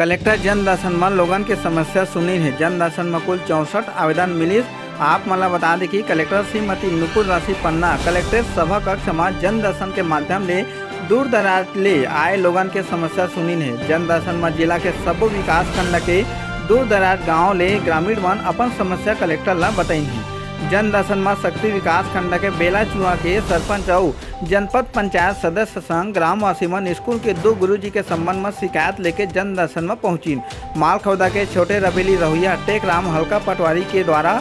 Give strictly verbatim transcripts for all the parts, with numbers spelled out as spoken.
Collector जन दर्शन म लोगन के समस्या सुनिन हे। जन दर्शन म कुल चौसठ आवेदन मिलिस। आप मन ल बता दें कि कलेक्टर श्रीमती नुपुर राशि पन्ना कलेक्ट्रेट सभा कक्ष म जन दर्शन के माध्यम ले दूर दराज ले आए लोगन के समस्या सुनिन हे। जन दर्शन म जिला के सब्बो विकास खंड के दूर दराज गांव ले ग्रामीण मन अपन समस्या कलेक्टर ल बताइन हे। जन दर्शन म सक्ती विकास खंड के बेला चुआ के सरपंच अउ जनपद पंचायत सदस्य संग ग्रामवासी मन स्कूल के दो गुरुजी के संबंध म शिकायत लेके जन दर्शन म पहुंचिन। मालखौदा के छोटे रबेली रहुइया टेकराम हल्का पटवारी के द्वारा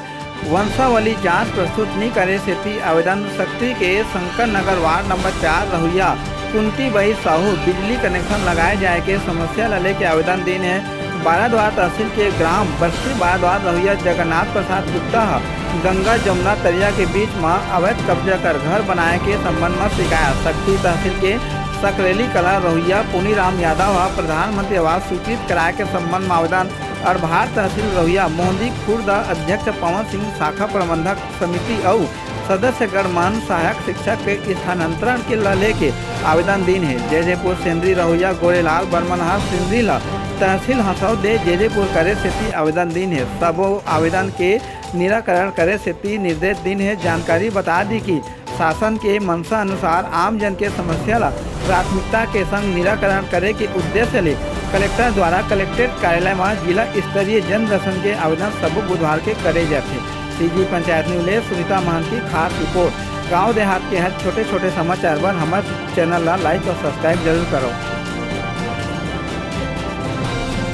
वंशावली जांच प्रस्तुत नी करे सेती आवेदन सक्ती के शंकर नगर वार्ड नंबर चार रहुइया कुंती बही साहू बिजली कनेक्शन लगाए जाए के समस्या ल लेके आवेदन दीन हे। बाराद्वार तहसील के ग्राम बस्ती बाराद्वार रहुइया जगन्नाथ प्रसाद गुप्ता ह गंगा जमुना तरिया के बीच म अवैध कब्जा कर घर बनाए के संबंध म शिकायत सक्ती तहसील के सकरेली कला रहुइया पुनीराम यादव ह प्रधानमंत्री आवास स्वीकृत कराए के संबंध म आवेदन। अड़भार तहसील रहुइया मोहदी खुर्द अध्यक्ष पवन सिंह शाखा प्रबंधक समिति अउ सदस्यगण मन सहायक शिक्षक के स्थानांतरण के ल लेके आवेदन दीन हे। जैजेपुर सेंदरी रहुइया गोरेलाल बर्मन ह सेंदरी ल तहसील हंसौद दे जैजेपुर करे सेती आवेदन दीन हे। सबो आवेदन के निराकरण करे सेती निर्देश दीन हे। जानकारी बता दी कि शासन के मंशा अनुसार आम जन के समस्या ल प्राथमिकता के संग निराकरण करे के उद्देश्य ले कलेक्टर द्वारा कलेक्ट्रेट कार्यालय म जिला स्तरीय जन दर्शन के आवेदन सबो बुधवार के करे जाथे। सीजी पंचायत न्यूज ले सुनीता महंत की खास रिपोर्ट। गांव देहात के हर छोटे-छोटे समाचार बर हमर चैनल ला लाइक और सब्सक्राइब जरूर करो।